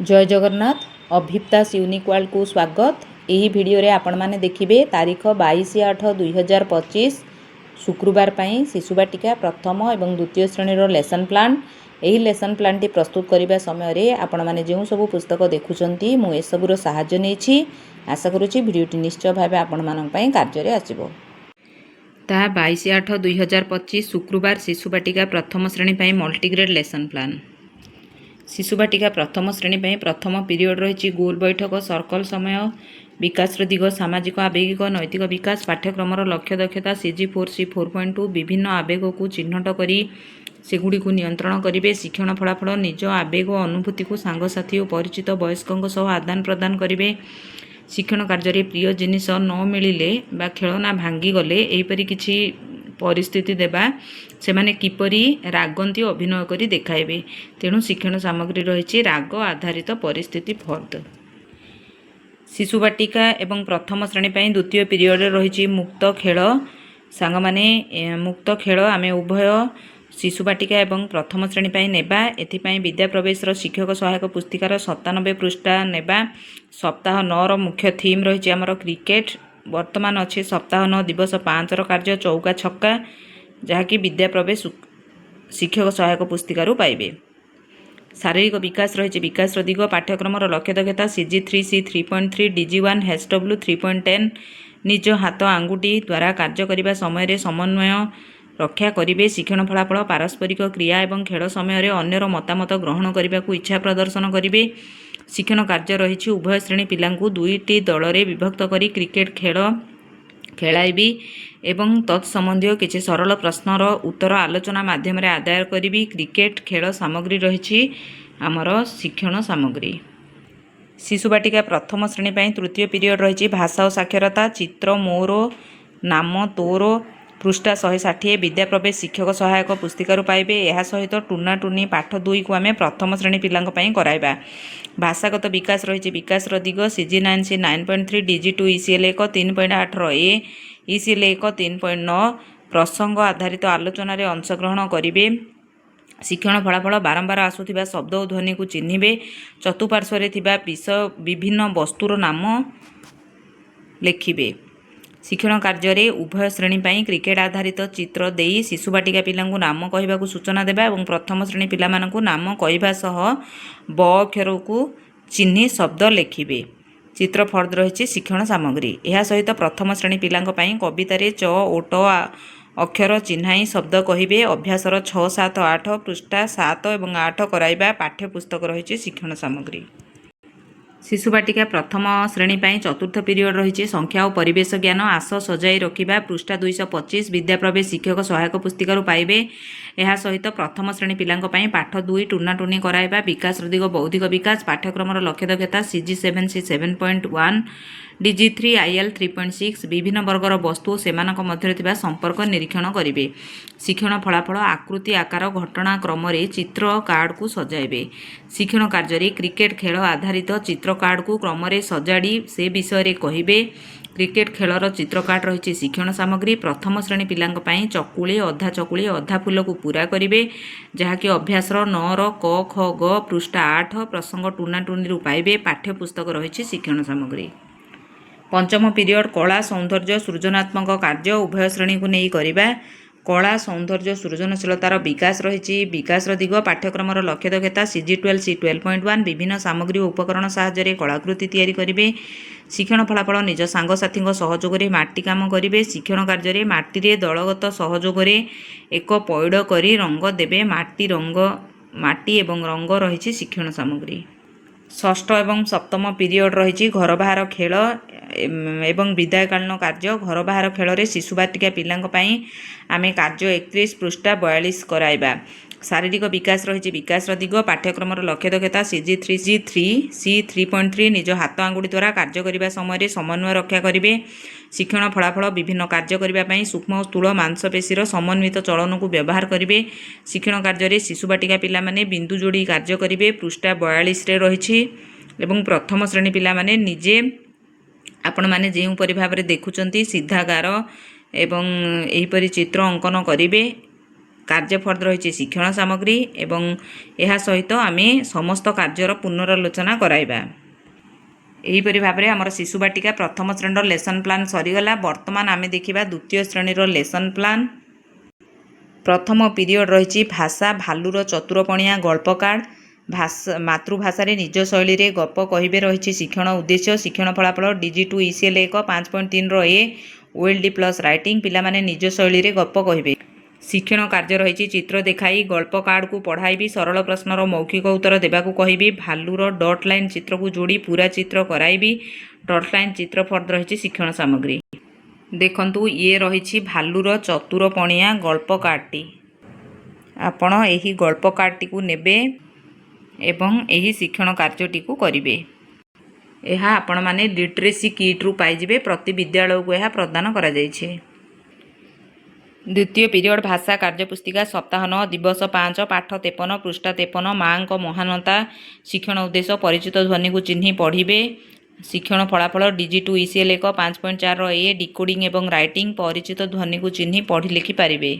ଜୟ Jagannath. ଅଭିପ୍ତାସ unique ୱାର୍ଲଡକୁ ସ୍ୱାଗତ। ଏହି ଭିଡ଼ିଓରେ ଆପଣମାନେ ଦେଖିବେ ତାରିଖ 22/8/2025 ଶୁକ୍ରବାର ପାଇଁ ଶିଶୁବାଟିକା ପ୍ରଥମ ଏବଂ ଦ୍ୱିତୀୟ ଶ୍ରେଣୀର ଲେସନ୍ ପ୍ଲାନ୍। ଏହି ଲେସନ୍ ପ୍ଲାନ୍ଟି ପ୍ରସ୍ତୁତ କରିବା ସମୟରେ ଆପଣମାନେ ଯେଉଁ ସବୁ ପୁସ୍ତକ ଦେଖୁଛନ୍ତି, ମୁଁ ଏସବୁର ସାହାଯ୍ୟ ନେଇଛି। ଆଶା କରୁଛି ଭିଡ଼ିଓଟି ନିଶ୍ଚୟ ଭାବେ ଆପଣମାନଙ୍କ ପାଇଁ କାର୍ଯ୍ୟରେ ଆସିବ। ତାହା 22/8/2025 ଶୁକ୍ରବାର ଶିଶୁବାଟିକା ପ୍ରଥମ ଶ୍ରେଣୀ ପାଇଁ ମଲ୍ଟିଗ୍ରେଡ୍ ଲେସନ୍ ପ୍ଲାନ୍। ଶିଶୁବାଟିକା ପ୍ରଥମ ଶ୍ରେଣୀ ପାଇଁ ପ୍ରଥମ ପିରିୟଡ଼ ରହିଛି ଗୋଲ ବୈଠକ, ସର୍କଲ ସମୟ, ବିକାଶର ଦିଗ, ସାମାଜିକ, ଆବେଗିକ, ନୈତିକ ବିକାଶ। ପାଠ୍ୟକ୍ରମର ଲକ୍ଷ୍ୟ ଦକ୍ଷତା CG 4 C 4.2। ବିଭିନ୍ନ ଆବେଗକୁ ଚିହ୍ନଟ କରି ସେଗୁଡ଼ିକୁ ନିୟନ୍ତ୍ରଣ କରିବେ। ଶିକ୍ଷଣ ଫଳାଫଳ: ନିଜ ଆବେଗ ଓ ଅନୁଭୂତିକୁ ସାଙ୍ଗସାଥି ଓ ପରିଚିତ ବୟସ୍କଙ୍କ ସହ ଆଦାନ ପ୍ରଦାନ କରିବେ। ଶିକ୍ଷଣ କାର୍ଯ୍ୟରେ ପ୍ରିୟ ଜିନିଷ ନ ମିଳିଲେ ବା ଖେଳନା ଭାଙ୍ଗିଗଲେ, ଏହିପରି କିଛି ପରିସ୍ଥିତି ଦେବା, ସେମାନେ କିପରି ରାଗନ୍ତି ଅଭିନୟ କରି ଦେଖାଇବେ। ତେଣୁ ଶିକ୍ଷଣ ସାମଗ୍ରୀ ରହିଛି ରାଗ ଆଧାରିତ ପରିସ୍ଥିତି ଫର୍ଦ୍ଦ। ଶିଶୁ ବାଟିକା ଏବଂ ପ୍ରଥମ ଶ୍ରେଣୀ ପାଇଁ ଦ୍ୱିତୀୟ ପିରିୟଡ଼ରେ ରହିଛି ମୁକ୍ତ ଖେଳ। ସାଙ୍ଗମାନେ, ମୁକ୍ତ ଖେଳ ଆମେ ଉଭୟ ଶିଶୁ ବାଟିକା ଏବଂ ପ୍ରଥମ ଶ୍ରେଣୀ ପାଇଁ ନେବା। ଏଥିପାଇଁ ବିଦ୍ୟା ପ୍ରବେଶର ଶିକ୍ଷକ ସହାୟକ ପୁସ୍ତିକାର 97 ପୃଷ୍ଠା ନେବା। ସପ୍ତାହ 9ର ମୁଖ୍ୟ ଥିମ୍ ରହିଛି ଆମର କ୍ରିକେଟ। ବର୍ତ୍ତମାନ ଅଛି ସପ୍ତାହ 9 ଦିବସ 5ର କାର୍ଯ୍ୟ ଚୌକା ଛକା, ଯାହାକି ବିଦ୍ୟା ପ୍ରବେଶ ଶିକ୍ଷକ ସହାୟକ ପୁସ୍ତିକାରୁ ପାଇବେ। ଶାରୀରିକ ବିକାଶ ରହିଛି ବିକାଶର ଦିଗ। ପାଠ୍ୟକ୍ରମର ଲକ୍ଷ୍ୟ ଦକ୍ଷତା CG 3 C 3.3, DG 1 HW 3.10। ନିଜ ହାତ ଆଙ୍ଗୁଠି ଦ୍ୱାରା କାର୍ଯ୍ୟ କରିବା ସମୟରେ ସମନ୍ୱୟ ରକ୍ଷା କରିବେ। ଶିକ୍ଷଣ ଫଳାଫଳ: ପାରସ୍ପରିକ କ୍ରିୟା ଏବଂ ଖେଳ ସମୟରେ ଅନ୍ୟର ମତାମତ ଗ୍ରହଣ କରିବାକୁ ଇଚ୍ଛା ପ୍ରଦର୍ଶନ କରିବେ। ଶିକ୍ଷଣ କାର୍ଯ୍ୟ ରହିଛି ଉଭୟ ଶ୍ରେଣୀ ପିଲାଙ୍କୁ ଦୁଇଟି ଦଳରେ ବିଭକ୍ତ କରି କ୍ରିକେଟ ଖେଳ ଖେଳାଇବି ଏବଂ ତତ୍ ସମ୍ବନ୍ଧୀୟ କିଛି ସରଳ ପ୍ରଶ୍ନର ଉତ୍ତର ଆଲୋଚନା ମାଧ୍ୟମରେ ଆଦାୟ କରିବି। କ୍ରିକେଟ ଖେଳ ସାମଗ୍ରୀ ରହିଛି ଆମର ଶିକ୍ଷଣ ସାମଗ୍ରୀ। ଶିଶୁ ବାଟିକା ପ୍ରଥମ ଶ୍ରେଣୀ ପାଇଁ ତୃତୀୟ ପିରିୟଡ଼ ରହିଛି ଭାଷା ଓ ସାକ୍ଷରତା, ଚିତ୍ର ମୋର ନାମ ତୋର, ପୃଷ୍ଠା 160, ବିଦ୍ୟା ପ୍ରବେଶ ଶିକ୍ଷକ ସହାୟକ ପୁସ୍ତିକାରୁ ପାଇବେ। ଏହା ସହିତ ଟୁନା ଟୁନି ପାଠ 2କୁ ଆମେ ପ୍ରଥମ ଶ୍ରେଣୀ ପିଲାଙ୍କ ପାଇଁ କରାଇବା। ଭାଷାଗତ ବିକାଶ ରହିଛି ବିକାଶର ଦିଗ, CG 9 C 9.3, DG 2 ECL 1 3.8ର ଏ, ଇସିଏଲ୍ 1 3.9। ପ୍ରସଙ୍ଗ ଆଧାରିତ ଆଲୋଚନାରେ ଅଂଶଗ୍ରହଣ କରିବେ। ଶିକ୍ଷଣ ଫଳାଫଳ: ବାରମ୍ବାର ଆସୁଥିବା ଶବ୍ଦ ଓ ଧ୍ୱନିକୁ ଚିହ୍ନିବେ। ଚତୁଃପାର୍ଶ୍ୱରେ ଥିବା ବିଷୟ ବିଭିନ୍ନ ବସ୍ତୁର ନାମ ଲେଖିବେ। ଶିକ୍ଷଣ କାର୍ଯ୍ୟରେ ଉଭୟ ଶ୍ରେଣୀ ପାଇଁ କ୍ରିକେଟ ଆଧାରିତ ଚିତ୍ର ଦେଇ ଶିଶୁ ବାଟିକା ପିଲାଙ୍କୁ ନାମ କହିବାକୁ ସୂଚନା ଦେବା ଏବଂ ପ୍ରଥମ ଶ୍ରେଣୀ ପିଲାମାନଙ୍କୁ ନାମ କହିବା ସହ ବ ଅକ୍ଷରକୁ ଚିହ୍ନି ଶବ୍ଦ ଲେଖିବେ। ଚିତ୍ର ଫର୍ଦ୍ଦ ରହିଛି ଶିକ୍ଷଣ ସାମଗ୍ରୀ। ଏହା ସହିତ ପ୍ରଥମ ଶ୍ରେଣୀ ପିଲାଙ୍କ ପାଇଁ କବିତାରେ ଚ ଓ ଟ ଅକ୍ଷର ଚିହ୍ନାଇ ଶବ୍ଦ କହିବେ। ଅଭ୍ୟାସର 6, 7, 8, ପୃଷ୍ଠା 7 ଏବଂ 8 କରାଇବା। ପାଠ୍ୟପୁସ୍ତକ ରହିଛି ଶିକ୍ଷଣ ସାମଗ୍ରୀ। ଶିଶୁ ବାଟିକା ପ୍ରଥମ ଶ୍ରେଣୀ ପାଇଁ ଚତୁର୍ଥ ପିରିୟଡ଼ ରହିଛି ସଂଖ୍ୟା ଓ ପରିବେଶ ଜ୍ଞାନ, ଆସ ସଜାଇ ରଖିବା, ପୃଷ୍ଠା 225, ବିଦ୍ୟା ପ୍ରବେଶ ଶିକ୍ଷକ ସହାୟକ ପୁସ୍ତିକାରୁ ପାଇବେ। ଏହା ସହିତ ପ୍ରଥମ ଶ୍ରେଣୀ ପିଲାଙ୍କ ପାଇଁ ପାଠ 2 ଟୁନା ଟୁନି କରାଇବା। ବିକାଶର ଦିଗ ବୌଦ୍ଧିକ ବିକାଶ। ପାଠ୍ୟକ୍ରମର ଲକ୍ଷ୍ୟ ଦକ୍ଷତା CG 7 C 7.1, DG 3 IL 3.6। ବିଭିନ୍ନ ବର୍ଗର ବସ୍ତୁ ଓ ସେମାନଙ୍କ ମଧ୍ୟରେ ଥିବା ସମ୍ପର୍କ ନିରୀକ୍ଷଣ କରିବେ। ଶିକ୍ଷଣ ଫଳାଫଳ: ଆକୃତି, ଆକାର, ଘଟଣା କ୍ରମରେ ଚିତ୍ର କାର୍ଡ଼କୁ ସଜାଇବେ। ଶିକ୍ଷଣ କାର୍ଯ୍ୟରେ କ୍ରିକେଟ ଖେଳ ଆଧାରିତ ଚିତ୍ର କାର୍ଡ଼କୁ କ୍ରମରେ ସଜାଡ଼ି ସେ ବିଷୟରେ କହିବେ। କ୍ରିକେଟ ଖେଳର ଚିତ୍ର କାର୍ଡ଼ ରହିଛି ଶିକ୍ଷଣ ସାମଗ୍ରୀ। ପ୍ରଥମ ଶ୍ରେଣୀ ପିଲାଙ୍କ ପାଇଁ ଚକୁଳି, ଅଧା ଚକୁଳି, ଅଧା ଫୁଲକୁ ପୂରା କରିବେ, ଯାହାକି ଅଭ୍ୟାସର 9ର କ, ଖ, ଗ, ପୃଷ୍ଠା 8, ପ୍ରସଙ୍ଗ ଟୁନା ଟୁନିରୁ ପାଇବେ। ପାଠ୍ୟପୁସ୍ତକ ରହିଛି ଶିକ୍ଷଣ ସାମଗ୍ରୀ। ପଞ୍ଚମ ପିରିୟଡ଼ କଳା, ସୌନ୍ଦର୍ଯ୍ୟ, ସୃଜନାତ୍ମକ କାର୍ଯ୍ୟ ଉଭୟ ଶ୍ରେଣୀକୁ ନେଇ କରିବା। କଳା, ସୌନ୍ଦର୍ଯ୍ୟ, ସୃଜନଶୀଳତାର ବିକାଶ ରହିଛି ବିକାଶର ଦିଗ। ପାଠ୍ୟକ୍ରମର ଲକ୍ଷ୍ୟ ଦକ୍ଷତା CG 12 C 12.1। ବିଭିନ୍ନ ସାମଗ୍ରୀ ଓ ଉପକରଣ ସାହାଯ୍ୟରେ କଳାକୃତି ତିଆରି କରିବେ। ଶିକ୍ଷଣ ଫଳାଫଳ: ନିଜ ସାଙ୍ଗସାଥୀଙ୍କ ସହଯୋଗରେ ମାଟି କାମ କରିବେ। ଶିକ୍ଷଣ କାର୍ଯ୍ୟରେ ମାଟିରେ ଦଳଗତ ସହଯୋଗରେ ଏକ ପଇଡ଼ କରି ରଙ୍ଗ ଦେବେ। ମାଟି ରଙ୍ଗ, ମାଟି ଏବଂ ରଙ୍ଗ ରହିଛି ଶିକ୍ଷଣ ସାମଗ୍ରୀ। ଷଷ୍ଠ ଏବଂ ସପ୍ତମ ପିରିୟଡ଼ ରହିଛି ଘର ବାହାର ଖେଳ ଏବଂ ବିଦାୟକାଳୀନ କାର୍ଯ୍ୟ। ଘର ବାହାର ଖେଳରେ ଶିଶୁ ବାଟିକା ପିଲାଙ୍କ ପାଇଁ ଆମେ କାର୍ଯ୍ୟ 31, ପୃଷ୍ଠା 42 କରାଇବା। ଶାରୀରିକ ବିକାଶ ରହିଛି ବିକାଶର ଦିଗ। ପାଠ୍ୟକ୍ରମର ଲକ୍ଷ୍ୟ ଦକ୍ଷତା CG 3 G 3 C 3.3। ନିଜ ହାତ ଆଙ୍ଗୁଠି ଦ୍ୱାରା କାର୍ଯ୍ୟ କରିବା ସମୟରେ ସମନ୍ୱୟ ରକ୍ଷା କରିବେ। ଶିକ୍ଷଣ ଫଳାଫଳ: ବିଭିନ୍ନ କାର୍ଯ୍ୟ କରିବା ପାଇଁ ସୂକ୍ଷ୍ମ ଓ ସ୍ଥୂଳ ମାଂସପେଶୀର ସମନ୍ୱିତ ଚଳନକୁ ବ୍ୟବହାର କରିବେ। ଶିକ୍ଷଣ କାର୍ଯ୍ୟରେ ଶିଶୁ ବାଟିକା ପିଲାମାନେ ବିନ୍ଦୁ ଯୋଡ଼ି କାର୍ଯ୍ୟ କରିବେ, ପୃଷ୍ଠା 42ରେ ରହିଛି ଏବଂ ପ୍ରଥମ ଶ୍ରେଣୀ ପିଲାମାନେ ନିଜେ ଆପଣମାନେ ଯେଉଁପରି ଭାବରେ ଦେଖୁଛନ୍ତି, ସିଧା ଗାର ଏବଂ ଏହିପରି ଚିତ୍ର ଅଙ୍କନ କରିବେ। କାର୍ଯ୍ୟଫର୍ଦ୍ଦ ରହିଛି ଶିକ୍ଷଣ ସାମଗ୍ରୀ ଏବଂ ଏହା ସହିତ ଆମେ ସମସ୍ତ କାର୍ଯ୍ୟର ପୁନରାଲୋଚନା କରାଇବା। ଏହିପରି ଭାବରେ ଆମର ଶିଶୁ ବାଟିକା ପ୍ରଥମ ଶ୍ରେଣୀର ଲେସନ୍ ପ୍ଲାନ୍ ସରିଗଲା। ବର୍ତ୍ତମାନ ଆମେ ଦେଖିବା ଦ୍ୱିତୀୟ ଶ୍ରେଣୀର ଲେସନ୍ ପ୍ଲାନ୍। ପ୍ରଥମ ପିରିୟଡ଼ ରହିଛି ଭାଷା, ଭାଲୁର ଚତୁରପଣିଆ ଗଳ୍ପ କାର୍ଡ଼। ଭାଷା, ମାତୃଭାଷାରେ ନିଜ ଶୈଳୀରେ ଗପ କହିବେ ରହିଛି ଶିକ୍ଷଣ ଉଦ୍ଦେଶ୍ୟ। ଶିକ୍ଷଣ ଫଳାଫଳ ଡିଜି 2 ଇସିଏଲ୍ 1, 5.3ର ଏ, ଓଏଲ୍ଡି ପ୍ଲସ୍ ରାଇଟିଂ। ପିଲାମାନେ ନିଜ ଶୈଳୀରେ ଗପ କହିବେ। ଶିକ୍ଷଣ କାର୍ଯ୍ୟ ରହିଛି ଚିତ୍ର ଦେଖାଇ ଗଳ୍ପ କାର୍ଡ଼କୁ ପଢ଼ାଇବି, ସରଳ ପ୍ରଶ୍ନର ମୌଖିକ ଉତ୍ତର ଦେବାକୁ କହିବି, ଭାଲୁର ଡଟ୍ ଲାଇନ୍ ଚିତ୍ରକୁ ଯୋଡ଼ି ପୁରା ଚିତ୍ର କରାଇବି। ଡଟ୍ ଲାଇନ୍ ଚିତ୍ର ଫର୍ଦ୍ଦ ରହିଛି ଶିକ୍ଷଣ ସାମଗ୍ରୀ। ଦେଖନ୍ତୁ, ଇଏ ରହିଛି ଭାଲୁର ଚତୁରପଣିଆ ଗଳ୍ପ କାର୍ଡ଼ଟି। ଆପଣ ଏହି ଗଳ୍ପ କାର୍ଡ଼ଟିକୁ ନେବେ ଏବଂ ଏହି ଶିକ୍ଷଣ କାର୍ଯ୍ୟଟିକୁ କରିବେ। ଏହା ଆପଣମାନେ ଲିଟରେସି କିଟ୍ରୁ ପାଇଯିବେ। ପ୍ରତି ବିଦ୍ୟାଳୟକୁ ଏହା ପ୍ରଦାନ କରାଯାଇଛି। ଦ୍ୱିତୀୟ ପିରିୟଡ଼ ଭାଷା, କାର୍ଯ୍ୟପୁସ୍ତିକା, ସପ୍ତାହ 9, ଦିବସ 5, ପାଠ 53, ପୃଷ୍ଠା 53, ମାଙ୍କ ମହାନତା। ଶିକ୍ଷଣ ଉଦ୍ଦେଶ୍ୟ, ପରିଚିତ ଧ୍ୱନିକୁ ଚିହ୍ନି ପଢ଼ିବେ। ଶିକ୍ଷଣ ଫଳାଫଳ ଡିଜି 2 ଇସିଏଲ୍ 1, 5.4ର ଏ, ଡିକୋଡ଼ିଂ ଏବଂ ରାଇଟିଂ। ପରିଚିତ ଧ୍ୱନିକୁ ଚିହ୍ନି ପଢ଼ି ଲେଖିପାରିବେ।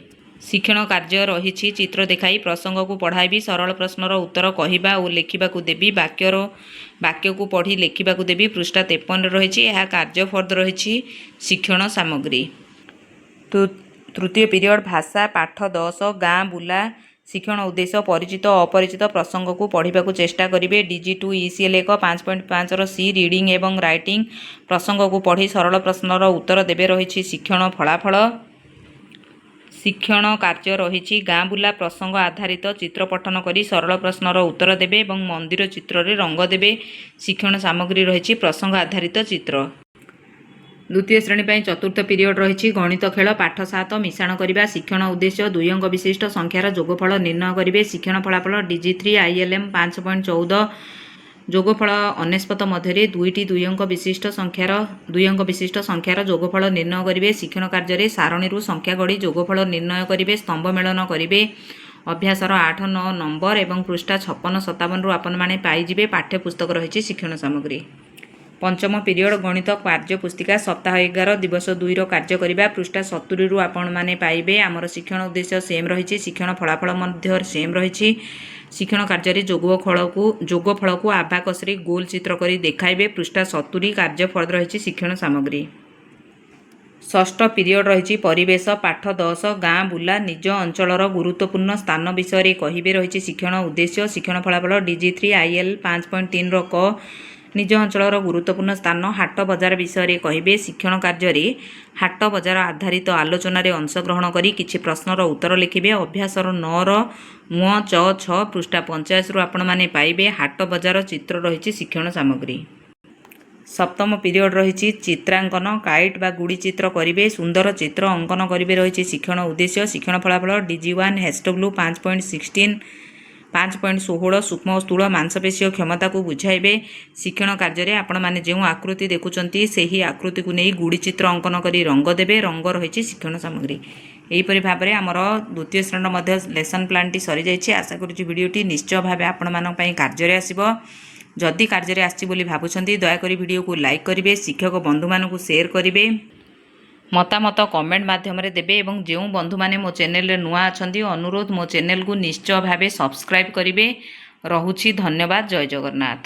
ଶିକ୍ଷଣ କାର୍ଯ୍ୟ ରହିଛି ଚିତ୍ର ଦେଖାଇ ପ୍ରସଙ୍ଗକୁ ପଢ଼ାଇବି, ସରଳ ପ୍ରଶ୍ନର ଉତ୍ତର କହିବା ଓ ଲେଖିବାକୁ ଦେବି, ବାକ୍ୟକୁ ପଢ଼ି ଲେଖିବାକୁ ଦେବି। ପୃଷ୍ଠା 53ରେ ରହିଛି ଏହା। କାର୍ଯ୍ୟ ଫର୍ଦ୍ଦ ରହିଛି ଶିକ୍ଷଣ ସାମଗ୍ରୀ। ତୃତୀୟ ପିରିୟଡ଼ ଭାଷା, ପାଠ 10, ଗାଁ ବୁଲା। ଶିକ୍ଷଣ ଉଦ୍ଦେଶ୍ୟ, ପରିଚିତ ଅପରିଚିତ ପ୍ରସଙ୍ଗକୁ ପଢ଼ିବାକୁ ଚେଷ୍ଟା କରିବେ। ଡିଜି 2 ଇସିଏଲ୍ 1, 5.5ର ସି, ରିଡ଼ିଂ ଏବଂ ରାଇଟିଂ। ପ୍ରସଙ୍ଗକୁ ପଢ଼ି ସରଳ ପ୍ରଶ୍ନର ଉତ୍ତର ଦେବେ ରହିଛି ଶିକ୍ଷଣ ଫଳାଫଳ। ଶିକ୍ଷଣ କାର୍ଯ୍ୟ ରହିଛି ଗାଁ ବୁଲା ପ୍ରସଙ୍ଗ ଆଧାରିତ ଚିତ୍ର ପଠନ କରି ସରଳ ପ୍ରଶ୍ନର ଉତ୍ତର ଦେବେ ଏବଂ ମନ୍ଦିର ଚିତ୍ରରେ ରଙ୍ଗ ଦେବେ। ଶିକ୍ଷଣ ସାମଗ୍ରୀ ରହିଛି ପ୍ରସଙ୍ଗ ଆଧାରିତ ଚିତ୍ର। ଦ୍ୱିତୀୟ ଶ୍ରେଣୀ ପାଇଁ ଚତୁର୍ଥ ପିରିୟଡ଼ ରହିଛି ଗଣିତ ଖେଳ, ପାଠ 7, ମିଶାଣ କରିବା। ଶିକ୍ଷଣ ଉଦ୍ଦେଶ୍ୟ, ଦୁଇ ଅଙ୍କ ବିଶିଷ୍ଟ ସଂଖ୍ୟାର ଯୋଗଫଳ ନିର୍ଣ୍ଣୟ କରିବେ। ଶିକ୍ଷଣ ଫଳାଫଳ ଡିଜି 3 ଆଇଏଲ୍ଏମ୍ 5.14, ଯୋଗଫଳ 99 ମଧ୍ୟରେ ଦୁଇଟି ଦୁଇ ଅଙ୍କ ବିଶିଷ୍ଟ ସଂଖ୍ୟାର ଯୋଗଫଳ ନିର୍ଣ୍ଣୟ କରିବେ। ଶିକ୍ଷଣ କାର୍ଯ୍ୟରେ ସାରଣୀରୁ ସଂଖ୍ୟା ଗଢ଼ି ଯୋଗଫଳ ନିର୍ଣ୍ଣୟ କରିବେ, ସ୍ତମ୍ଭ ମେଳନ କରିବେ। ଅଭ୍ୟାସର 8, 9 ନମ୍ବର ଏବଂ ପୃଷ୍ଠା 56, 57ରୁ ଆପଣମାନେ ପାଇଯିବେ। ପାଠ୍ୟପୁସ୍ତକ ରହିଛି ଶିକ୍ଷଣ ସାମଗ୍ରୀ। ପଞ୍ଚମ ପିରିୟଡ଼ ଗଣିତ, କାର୍ଯ୍ୟ ପୁସ୍ତିକା, ସପ୍ତାହ 11, ଦିବସ 2ର କାର୍ଯ୍ୟ କରିବା। ପୃଷ୍ଠା 70ରୁ ଆପଣମାନେ ପାଇବେ। ଆମର ଶିକ୍ଷଣ ଉଦ୍ଦେଶ୍ୟ ସେମ୍ ରହିଛି, ଶିକ୍ଷଣ ଫଳାଫଳ ମଧ୍ୟ ସେମ୍ ରହିଛି। ଶିକ୍ଷଣ କାର୍ଯ୍ୟରେ ଯୋଗଫଳକୁ ଆବାକସରେ ଗୋଲ ଚିତ୍ର କରି ଦେଖାଇବେ। ପୃଷ୍ଠା 70, କାର୍ଯ୍ୟ ଫଳ ରହିଛି ଶିକ୍ଷଣ ସାମଗ୍ରୀ। ଷଷ୍ଠ ପିରିୟଡ଼ ରହିଛି ପରିବେଶ, ପାଠ 10, ଗାଁ ବୁଲା। ନିଜ ଅଞ୍ଚଳର ଗୁରୁତ୍ୱପୂର୍ଣ୍ଣ ସ୍ଥାନ ବିଷୟରେ କହିବେ ରହିଛି ଶିକ୍ଷଣ ଉଦ୍ଦେଶ୍ୟ। ଶିକ୍ଷଣ ଫଳାଫଳ ଡିଜି 3 ଆଇଏଲ୍ 5.3ର କ, ନିଜ ଅଞ୍ଚଳର ଗୁରୁତ୍ୱପୂର୍ଣ୍ଣ ସ୍ଥାନ ହାଟ ବଜାର ବିଷୟରେ କହିବେ। ଶିକ୍ଷଣ କାର୍ଯ୍ୟରେ ହାଟ ବଜାର ଆଧାରିତ ଆଲୋଚନାରେ ଅଂଶଗ୍ରହଣ କରି କିଛି ପ୍ରଶ୍ନର ଉତ୍ତର ଲେଖିବେ। ଅଭ୍ୟାସର 9ର ଙ, ଚ, ଛ, ପୃଷ୍ଠା 85ରୁ ଆପଣମାନେ ପାଇବେ। ହାଟ ବଜାର ଚିତ୍ର ରହିଛି ଶିକ୍ଷଣ ସାମଗ୍ରୀ। ସପ୍ତମ ପିରିୟଡ଼ ରହିଛି ଚିତ୍ରାଙ୍କନ, କାଇଟ୍ ବା ଗୁଡ଼ି ଚିତ୍ର କରିବେ। ସୁନ୍ଦର ଚିତ୍ର ଅଙ୍କନ କରିବେ ରହିଛି ଶିକ୍ଷଣ ଉଦ୍ଦେଶ୍ୟ। ଶିକ୍ଷଣ ଫଳାଫଳ ଡିଜି 1 ଏଚ୍ ଡବ୍ଲ୍ୟୁ 5.16, 5.16, ସୂକ୍ଷ୍ମ ଓ ସ୍ଥୂଳ ମାଂସପେଶୀୟ କ୍ଷମତାକୁ ବୁଝାଇବେ। ଶିକ୍ଷଣ କାର୍ଯ୍ୟରେ ଆପଣମାନେ ଯେଉଁ ଆକୃତି ଦେଖୁଛନ୍ତି, ସେହି ଆକୃତିକୁ ନେଇ ଗୁଡ଼ି ଚିତ୍ର ଅଙ୍କନ କରି ରଙ୍ଗ ଦେବେ। ରଙ୍ଗ ରହିଛି ଶିକ୍ଷଣ ସାମଗ୍ରୀ। ଏହିପରି ଭାବରେ ଆମର ଦ୍ୱିତୀୟ ଶ୍ରେଣୀର ମଧ୍ୟ ଲେସନ୍ ପ୍ଲାନ୍ଟି ସରିଯାଇଛି। ଆଶା କରୁଛି ଭିଡ଼ିଓଟି ନିଶ୍ଚୟ ଭାବେ ଆପଣମାନଙ୍କ ପାଇଁ କାର୍ଯ୍ୟରେ ଆସିବ। ଯଦି କାର୍ଯ୍ୟରେ ଆସିଛି ବୋଲି ଭାବୁଛନ୍ତି, ଦୟାକରି ଭିଡ଼ିଓକୁ ଲାଇକ୍ କରିବେ, ଶିକ୍ଷକ ବନ୍ଧୁମାନଙ୍କୁ ସେୟାର କରିବେ, ମତାମତ କମେଣ୍ଟ ମାଧ୍ୟମରେ ଦେବେ ଏବଂ ଯେଉଁ ବନ୍ଧୁମାନେ ମୋ ଚ୍ୟାନେଲରେ ନୂଆ ଅଛନ୍ତି, ଅନୁରୋଧ, ମୋ ଚ୍ୟାନେଲକୁ ନିଶ୍ଚୟ ଭାବେ ସବସ୍କ୍ରାଇବ୍ କରିବେ। ରହୁଛି, ଧନ୍ୟବାଦ, ଜୟ ଜଗନ୍ନାଥ।